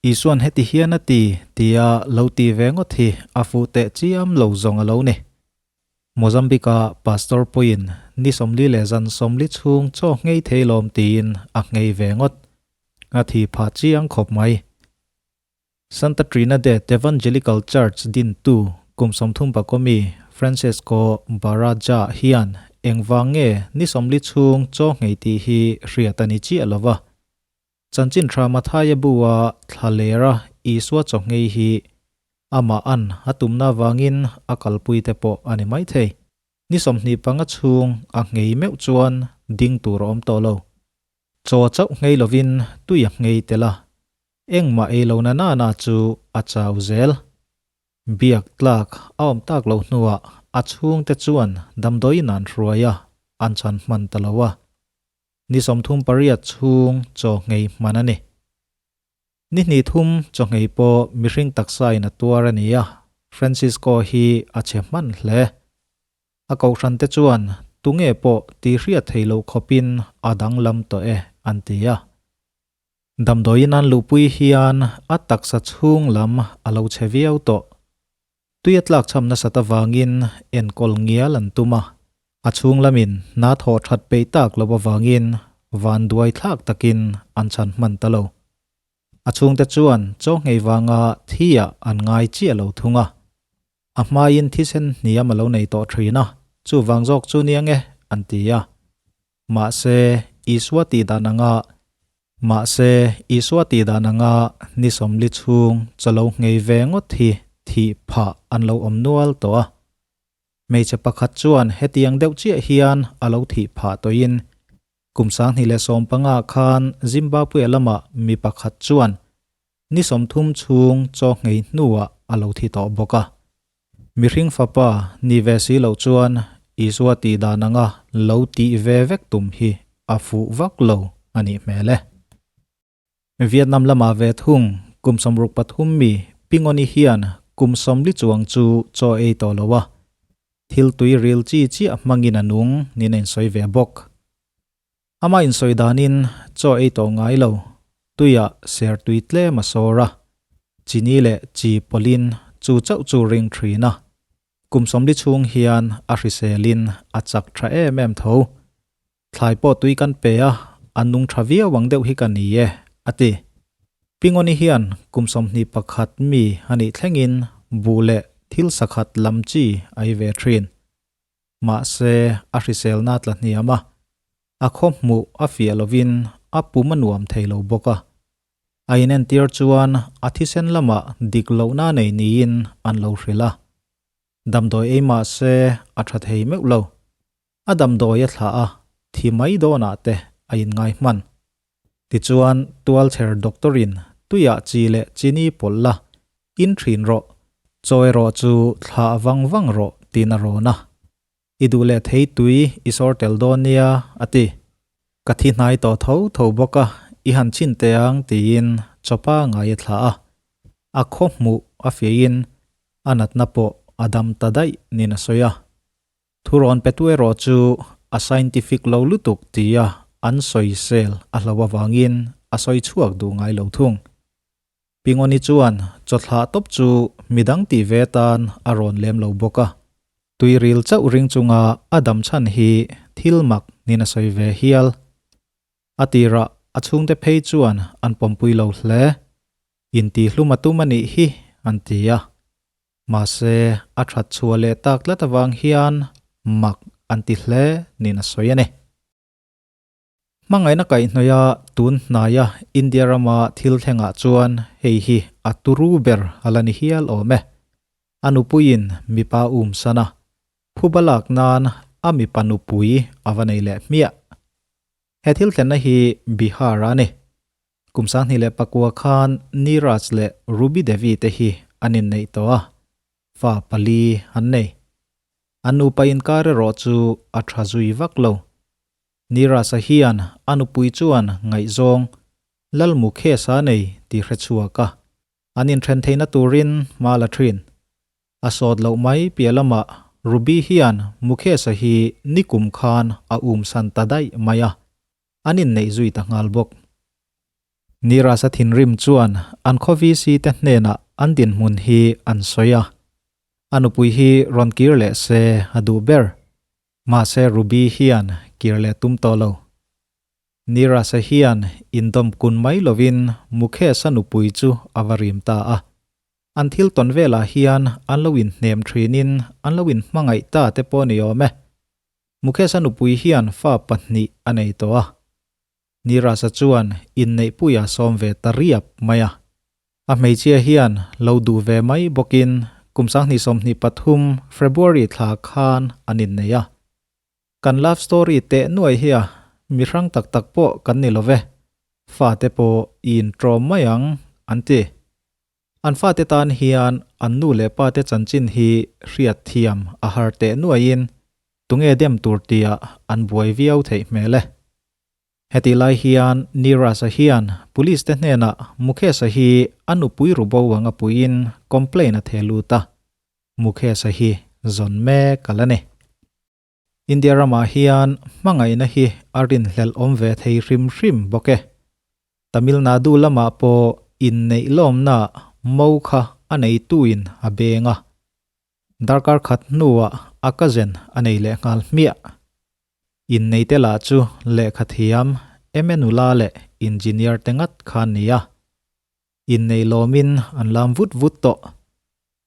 Isuan heti hian a ti, tia lo ti ve ngawt hi a fuh teh chiam lo zawng a lo ni. Mozambique-a pastor pawhin ni 40 leh zan 40 chhung chaw nghei thei lawm tiin a nghei ve ngawt. A thi phah chiang khawp mai. Santa Trinidad Evangelical Church dintu kum 30 mi Francesco Baraja hian engvang nge ni 40 chhung chaw nghei tih hi hriat a ni chiah lo va. Chanchin tha Mathaia bua thlalera Isua chaw nghei hi amah an a tumna avangin a kalpui te pawh a ni maithei. Ni 25 chhung a nghei meuh chuan ding tur a awm tawh lo. Chaw chauh nghei lovin tui a nghei tel a, engmah ei lo na na na chu a chau zel. Biak tlak a awm tak loh hnuah a chhungte chuan damdawiin an hruai a, an chhan hman ta lo a. Ni 38 chhung chaw nghei hman a ni. Ni hnih thum chaw nghei pawh mihring taksa in a tuar a ni a, Francisco hi a che hman hle. A kohhran te chuan tunge pawh tih hriat thei loh khawpin a danglam tawh e an ti a. Damdawiin an luhpui hian a taksa chhung lam a lo che viau tawh. Tui a tlak cham nasat avangin enkawl ngial an tum a, a chhung lamin hna thawh that peih tak loh avangin van duai thlak takin an chhan hman ta lo. A chhungte chuan chaw nghei vanga thi ah an ngai chiah lo thung a. A hmain thisen hniam a lo nei tawh thin a, chuvang zawk chu nia nge an ti a. Mahse, Isua tih dan anga Mahse, Isua tih dan anga ni 40 chhung chaw lo nghei ve ngawt hi thih phah an lo awm nual tawh a. Hmeichhe pakhat chuan hetiang deuh chiah hian a lo thih phah tawhin kum 2015 khan Zimbabwe lamah mi pakhat chuan ni 30 chhung chaw nghei hnuah a lo thi tawh bawk a. Mihring fapa ni ve si loh chuan Isua tih dan anga lo tih ve vek tum hi a fuh vak lo a nih hmel e. Vietnam lamah ve thung kum 63 mi Pingoni hian kum 40 chuang chu chaw ei tawh lo a, thil tui ril chi chiah hmangin a nung niin a insawi ve bawk. Ama insawi danin chaw ei tawh ngai lo, tuiah ser tui tlem a sawr a, chini leh chi pawlhin chu chauh chu ring thin a, kum 40 chhung hian a hriselin a chak tha em em tho. Thlai pawh tui kan pe a, a nung tha viau ang deuh hi ka ni e, a ti. Pingoni hian kum 21 mi a nih thlengin buh leh thil sakhat lam chi a ei ve thin. Mahse, a hriselna tla hniam a, a khaw hmuh a fiah lovin a pum a nuam thei lo bawk a. A inentir chuan a thisen lamah dik lohna nei niin an lo hrilh a. Damdawi ei mahse a tha thei meuh lo. A damdawi a thlah a, thi mai dawnah te a inngai hman. Tichuan, tualchher doctor-in tuiah chi leh chini pawlh la, in thin rawh, chaw erawh chu thlah vang vang rawh tiin a rawn a. I duh leh thei tui i sawr tel dawn nia, a ti. Ka thi hnai tawh tho tho bawk a, i han chhin teh ang tiin chawpa ngai a thlah a. A khaw hmuh a fiahin a natna pawh a dam ta daih niin a sawi a. Thurawn petu erawh chu a scientific lo lutuk tia an sawi sel a hlo avangin a sawi chhuak duh ngai lo thung. Pingoni chuan chawthlah tawp chu midang tih ve tan a rawn lem lo bawk a. Tuiril chauh ring chunga a dam chhan hi thil mak niin a sawi ve hial. A tirah a chhungte phei chuan an pawmpui lo hle. Intihhlum a tum a nih hi an ti a. Mahse, a that chhuah leh tak tlat avang hian mak an ti hle niin a sawi a ni. Hmangaihna kaihhnawih a tun hnaia India rama thil thlengah chuan hei hi a turu ber a la ni hial awm e. A nupuiin mipa um san a, phuba lak nan a mipa nupui a va nei leh hmiah. He thil thlenna hi Bihar a ni. Kum 2009 khan Neeraj leh Ruby Devi te hi an inneih tawh a, fa pali an nei. An nupa inkar erawh chu a tha zui vak lo. Neeraj-a hian a nupui chuan ngaihzawng Lalmukhesa nei tih hre chhuak a, an inthen theihna turin hma la thin. A sawt loh mai piah lamah Ruby hian Mukhesa hi nikum khan a umsan ta daih mai a, an inneih zui ta nghal bawk. Nirasa thinrim chuan an khaw VC te hnenah an dinhmun hi an sawi a. A nupui hi rawn kir leh se a duh ber. Mahse Ruby hian kir leh tum tawh lo. Nirasa hian indawm kun mai lovin Mukesh-a nupui chu a va rim ta a. An thil tawn velah hian an lo inhnem thinin an lo inhmangaih ta te pawh a ni awm e. Mukesh-a nupui hian fa pahnih a nei tawh a. Nirasa chuan inneihpuia sawm ve ta riap mai a. A hmeichhia hian lo duh ve mai bawkin kum 2023 February thla khan an innei a. Kan love story teh nuai hi a mi hrang tak tak pawh kan ni lo ve, fate pawh i intrawm mai ang, an ti. An fate tan hian an nu leh pate chanchin hi hriat thiam a har teh nuaiin tunge dem tur tia an buai viau theih hmel e. Hetih lai hian Neeraj-a hian police te hnenah Mukesh-a hi a nupui rubo anga puiin complaint a theh lut a, Mukesh-a hi zawn mek a la ni. India ramah hian hmangaihna hi a rinhlelh awm ve thei hrim hrim bawk e. Tamil Nadu lamah pawh inneih lawmna mo kha a neituin a beng a. Darkar khat hnuah a cousin a nei leh nghal hmiah. Inneite lah chu lehkha thiam, MNula leh engineer te ngat kha an ni a. Innei lawmin an lam vut vut tawh.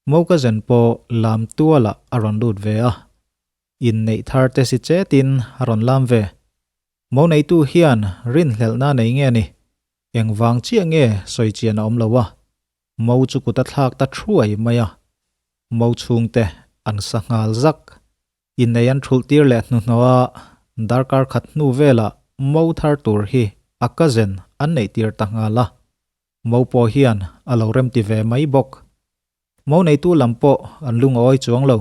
Moka zen pawh lam tualah a rawn lut ve a. Inneih thar te si chetin a rawn lam ve. Mo neitu hian rinhlelhna a nei nge ni? Engvang chiah nge sawi chian a awm lo a. Mo chu kut a thlak ta thuai mai a. Mo chhungte an sa nghal zak. Innei an thulh tir leh hnuhnawh a, darkar khat hnu velah mo thar tur hi a cousin an neih tir ta nghal a. Mo pawh hian a lo remti ve mai bawk. Mo neitu lam pawh an lungawi chuang lo.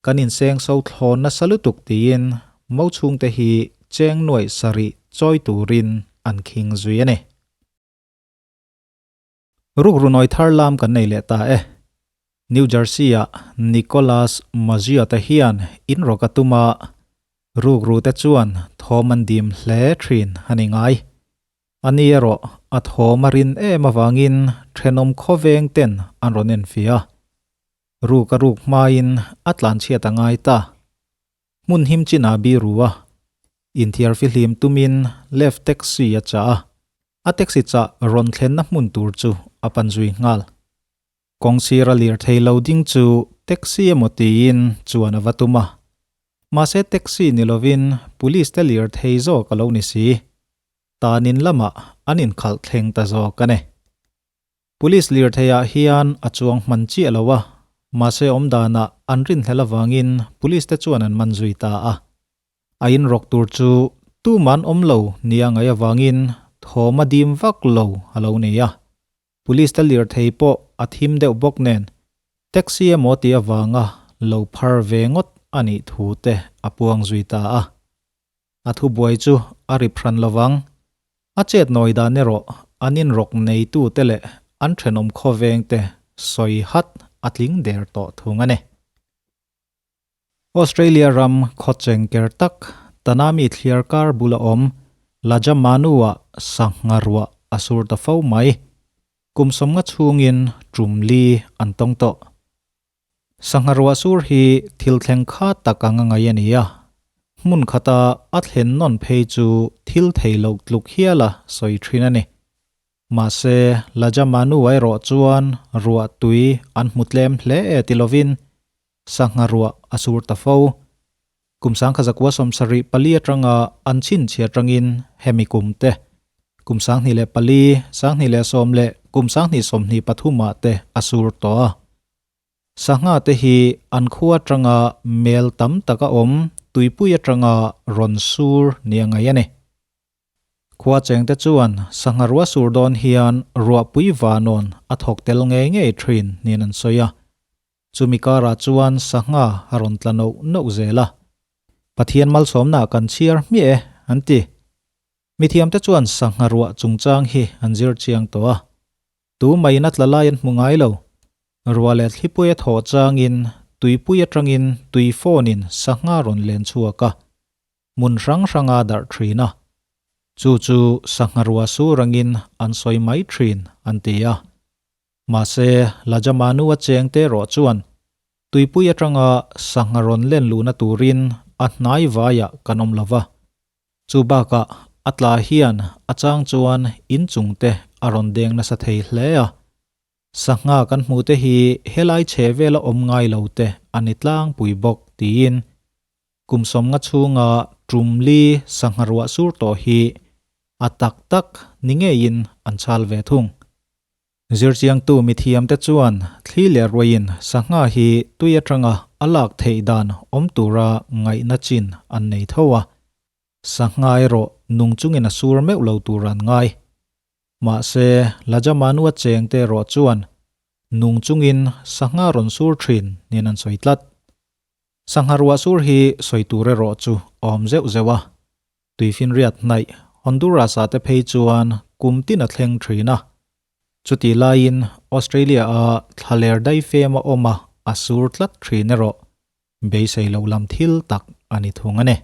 Kan inseng so thlawn nasa lutuk tiin mo chhungte hi cheng nuaih sarih chawi turin an khing zui a ni. Rukru nawi thar lam kan nei leh ta e. New Jersey-ah Nicholas Mazziotta hian in rawk a tum a, rukru te chuan thawm an dim hle thin a ni ngai. Ani erawh a thawm a rin em avangin thenawm khawveng ten an rawn enfiah a. Ruk a ruk hmain a tlanchhiat a ngai ta. Hmun him chinah biru a, inthiar fihlim tumin left taxi a chah a. A taxi chah rawn thlenna hmun tur chu a pan zui nghal. Kawng sira lirthei lo ding chu taxi emaw tiin chuan a va tum a. Mahse taxi ni lovin police te lirthei zawk a lo ni si. Tanin lamah an inkhalh thleng ta zawk a ni. Police lirtheiah hian a chuang hman chiah lo a, mahse awmdanah an rinhlelh avangin police te chuan an man zui ta a. A inrawk tur chu tuman awm lo nia ngaih avangin thawm a dim vak lo a lo nei a. Police te lirthei pawh a thim deuh bawk nen taxi emaw tih avanga lo phar ve ngawt a nih thu te a puang zui ta a. A thubuai chu a rip hran lovang. A chet nawi dan erawh an inrawk neitute leh an thenawm khawvengte sawi hat a tling der tawh thung a ni. Australia ram khawcheng ker tak Tanami thliar kar bula awm Lajamanu-ah sangha ruah a sur ta fo mai. Kum sawmnga chhungin tum li an tawng tawh. Sangha ruah sur hi thil thleng kha tak anga ngai a ni a, hmun khata a thlen nawn phei chu thil thei loh tluk hiala sawi thin a ni. Mahse, Lajamanu erawh chuan ruah tui an hmu tlem hle e ti lovin sangha ruah a sur ta fo. Kum 1974 atanga an chhinchhiah atangin hemi kum te, kum 2004, 2010 leh kum 2023 ah te a sur tawh a. Sangha te hi an khua atanga mel tam taka awm tuipui atanga rawn sur nia ngaih a ni. Khua chengte chuan sangha ruah sur dawn hian ruahpui vanawn a thawk tel ngei ngei thin niin an sawi a. Chumi karah chuan sangha a rawn tla noh noh zel a. Pathian malsawmna kan chhiar hmiah e, an ti. Mithiamte chuan sangha ruah chungchang hi an zir chiang tawh a. Tu maiin a tla lai an hmu ngai lo. Ruah leh thlipui a thawh changin tuipui atangin tui phone in sangha rawn len chhuak a, hmun hrang hranga darh thin a. Chu chu sangha rua sur angin an sawi mai thin an ti a. Mahse, Lajamanu a cheng te erawh chuan tuipui atanga sangha rawn len luhna turin a hnai vaiah kan awm lo va. Chu bakah a tla hian a chang chuan inchung te a rawn deng nasa thei hle a. Sangha kan hmuh te hi helai chhe vela awm ngai lo te a ni tlangpui bawk tiin Kum 50 chhunga tumli sangha ruah sur tawh hi a tak tak ni ngeiin an chhal ve thung. Zirchiangtu mithiamte chuan thli leh ruaiin sangha hi tui atanga a lak theih dan awm tura ngaihna chin an nei tho a, sangha erawh nung chungin a sur meuh lo tur an ngai. Mahse, Lajamanua chengte erawh chuan nung chungin sangha rawn sur thin nen an sawi tlat. Sangha ruah sur hi sawi tur erawh chu awm zeuh zeuh a, tuifinriat hnaih Honduras ah te phei chuan kum tin a thleng thin a. Chutih laiin Australia a thlaler daifem a awm a, a sur tlat thin erawh beisei loh lam thil tak a ni thung a ni.